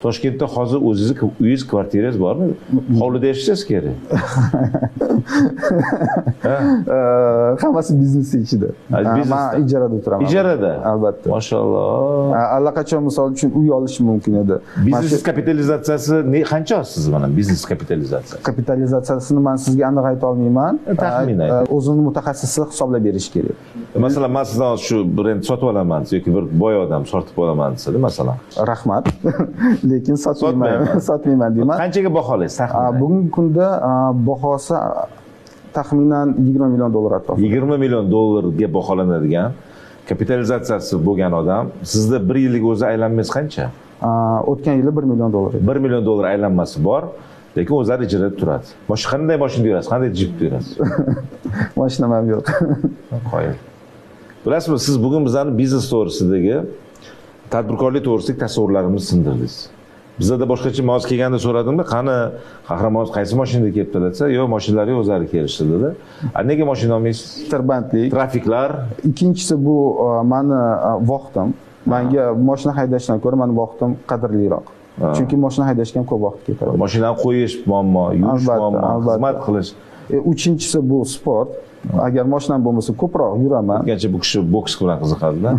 Toshkentda hozir o'zingizni uyingiz, kvartirangiz bormi? Hovlida yashashingiz kerak. Ha? Hammasi biznesni ichida. Ha, biznesda. Man ijarada o'tiraman. Ijarada? Albatta. Mashalloh. Allaqachon, misol uchun, uy olish mumkin edi. Mana Biznes shu kapitalizatsiyasi ne qancha siz mana biznes kapitalizatsiyasi? Kapitalizatsiyasini man sizga aniq ayta olmayman. Taxminan. O'zini mutaxassisi hisoblab berishi kerak. Masalan, man sizdan hozir shu brend sotib olaman desa yoki bir boy odam sotib olaman desa, masalan. Rahmat, lekin sotmayman. Sotmayman. Sotmayman deyman. Qanchaga baholaysiz taxminan? Bugungi kunda bahosi taxminan 20 million dollar atrofida. 20 million dollarga baholanadigan kapitalizatsiyasi bo'lgan odam, sizda bir yillik o'zi aylanmangiz qancha? O'tgan yili 1 million dollar edi. 1 million dollar aylanmasi bor, lekin o'zlari ijarada turadi. Boshqa qanday mashinada yurasiz? Qanday jipda yurasiz? Mashinam ham yo'q. Qoyil. Bilasizmi, siz bugun bizlarni biznes to'g'risidagi, tadbirkorlik to'g'risidagi tasavvurlarimizni sindirdingiz. Bizada boshqacha, man hozir kelganda so'radimda, qani Qahramon qaysi mashinada kelibdi desa, yo'q, mashinalari o'zlari kelishdi dedi. A nega mashina olmaysiz? Tirbandlik. Trafiklar. Ikkinchisi bu mani vaqtim. Manga mashina haydashdan ko'ra mani vaqtim qadrliroq. Chunki mashina haydashga ham ko'p vaqt ketadi. Mashinani qo'yish muammo, yurish Albatta, muammo, albatta. xizmat qilish. Uchinchisi bu sport. Agar mashinam bo'lmasa, ko'proq yuraman. O'tgancha bu kishi boks bilan qiziqadida.